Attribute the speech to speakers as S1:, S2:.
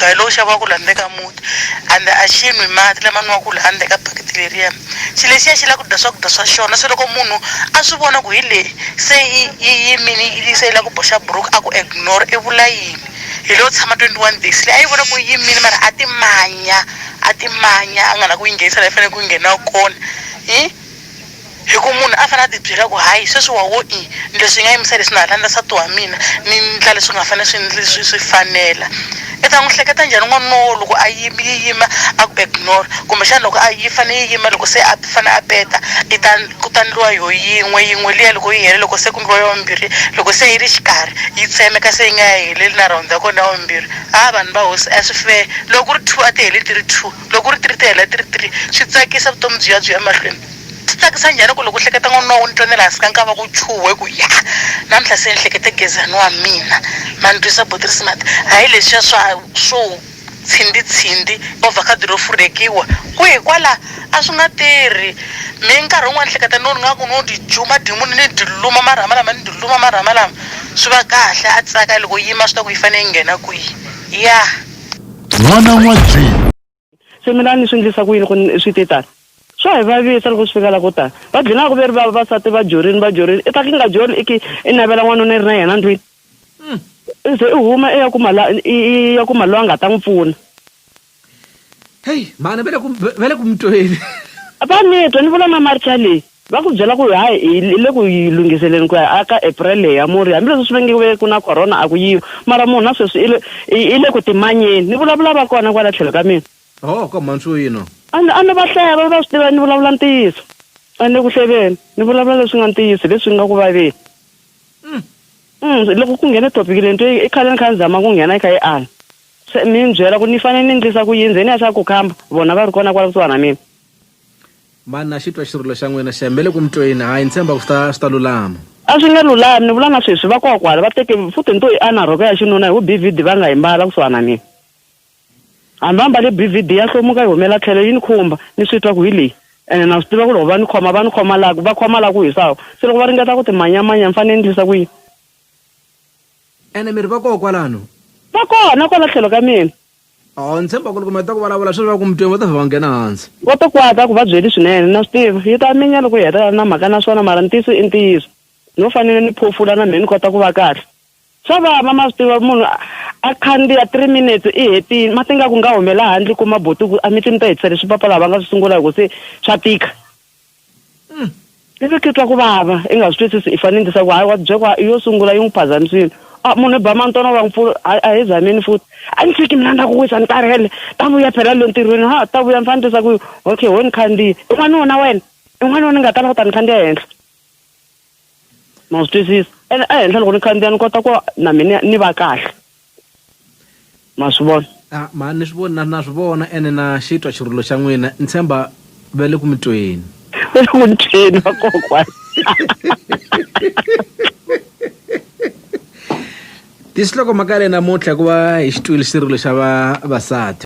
S1: Mugayo lowu xaviwaka laha ndzeni ka muti ende a xi nwi mati lama nwiwaka laha ndzeni ka bakiti leriya. Xilo lexiya xi lava ku dya swakudya swa xona se loko munhu a swi vona ku hi leyi se yi yi yimile se yi lava ku boxa buruku a ku ignore i vula yini. Hi lo tshama 21 days leyi a yi vona ku yi yimile mara a ti manya a ti manya a nga la ku yi nghenisa laha yi faneleke ku nghena kona hi. Hi ku munhu a fanele a tibyela ku hayi sweswi wa wo i leswi nga yimisa leswi na ha landza nsati wa mina ni ndla leswi nga fanele swi swi swi fanela i ta n'wi hleketa njhani n'wanuna wo loko a yimi yi yima a ku ignore kumbexana loko a yi fane yi yima loko se a fane a peta i ta ku ta ndliwa yo yin'we yin'we liya loko yi hela loko se ku ndliwa ya vumbirhi loko se yi ri xikarhi yi tsemeka se yi nga heleli na round ya kona ya vumbirhi a vanhu va hosi a swi fair loko ku ri two a ti heli ti ri two loko ku ri three ti hela ti ri three swi tsakisa vutomi byi ya byi ya mahlweni. Swi tsakisa njhani ku loko u hleketa n'wanuna wa wena u twa na le hansi ka nkava ku chuhe ku ya namuntlha se ni hlekete Gezani wa mina ma ni twisa buti Smart hayi leswiya swa swo tshindi tshindi ovhakhado ro furhekiwa kwihi kwala a swi nga tirhi me nkarhi wun'wani ni hleketa no ni nga ku no di juma dimoni ni di luma marhama lama ni di luma marhama lama swi va kahle a tsaka loko yi yima swi tiva ku yi fanele yi nghena kwihi ya.
S2: N'wana n'wa G.
S3: Swimilani swi ndlisa ku yini ku swi te tani? Swa hi vavisa loko swi fika la ko tani. Va dlina ku ve ri vavasati va jorini va jorini. I ta ki nga joli i ki i navela n'wanuna i ri na yena ndlwini. I ze i huma i ya kuma la i ya kuma loyi a nga ta n'wi pfuna.
S4: Heyi mhani va le ku va le ku mi tweni.
S3: Va ni twa ni vula na Marcha leyi. Va ku byela ku hayi hi le ku yi lunghiseleni ku ya aka April leyi ya murhi hambileswi swi nge ve ku na corona a ku yiwi mara munhu na sweswi i le i le ku timanyeni ni vulavula va kona kwala tlhelo ka mina.
S4: Oh ka mhani swo yini?
S3: A ni a ni va hleva va swi tiva ni vulavula ntiyiso a ni le ku hleveni ni vulavula leswi nga ntiyiso leswi nga ku vaveni. Loko ku nghene topic leyi ni twe i khale ni kha ni zama ku nghena yi kha yi ala se mi ni byela ku ni fanele ni ndlisa ku yini ze ni ya xava cucumber vona va ri kona kwala kusuhani na mina.
S4: Mhani na xi twa xirilo xa n'wina xem ve le ku mi tweni hayi ni tshemba ku swi ta swi ta lulama.
S3: A swi nge lulami ni vula na sweswi va koho kwala va teke futhi ni to yi ana rhoko ya xinuna hi vu BVD va nga yi mbala kusuhana na mina hambi va mbale BVD ya hlomuka yi humela tlhelo yi ni khumba ni swi twa ku hi leyi ene na swi tiva ku loko va ni khoma va ni khoma la va khoma la ku hisaku se loko va ringeta ku timanyamanya ni fanele ni ndlisa ku yini.
S4: Ene mi ri va koho kwalano?
S3: Va kona kwala tlhelo ka mina.
S4: Oh, ni tshemba ku loko mi heta ku vulavula sweswi va ku mi tweni va ta vhela va nghena hansi.
S3: Va to kwata ku va byeli swinene na swi tiva yi ta minya loko yi heta na mhaka na swona mara ntiyiso i ntiyiso no fanele ni phofula na mehe ni kota ku va kahle swa vava ma swi tiva munhu a khandziya three minutes i hetini ma ti nga ku nga humela handle kuma boti ku a mi ti mi ta hetisa leswi papa lava va nga swi sungula hi ku se swa tika Ivi ki twa ku vava i nga swi twisisi i fanele ndlisa ku hayi wa byela ku yo sungula yi n'wi phazamisile a munhu i ba mantona wa n'wi pfula a hi zameni futhi a ni tshiki mina na ku wisa ni karhele ta vuya phela le ntirhweni ha ta vuya ni fanele ni twisa ku okay ho ni khandziya i n'wanuna wena i n'wanuna ni nga ta lava ku ta ni khandziya henhla ma swi twisisa ene ehenhla loko ni khandziya ni kota ku na mina ni va kahle ma swi vona
S4: Ah, mhani ni swi voni na na swi vona ene na xi twa xirilo xa n'wina ni tshemba va le ku mi tweni
S3: va le ku ni tweni vakokwana
S4: Tisi nhlokomhaka leyi namuntlha ku va hi xi twile xirilo xa vavasati.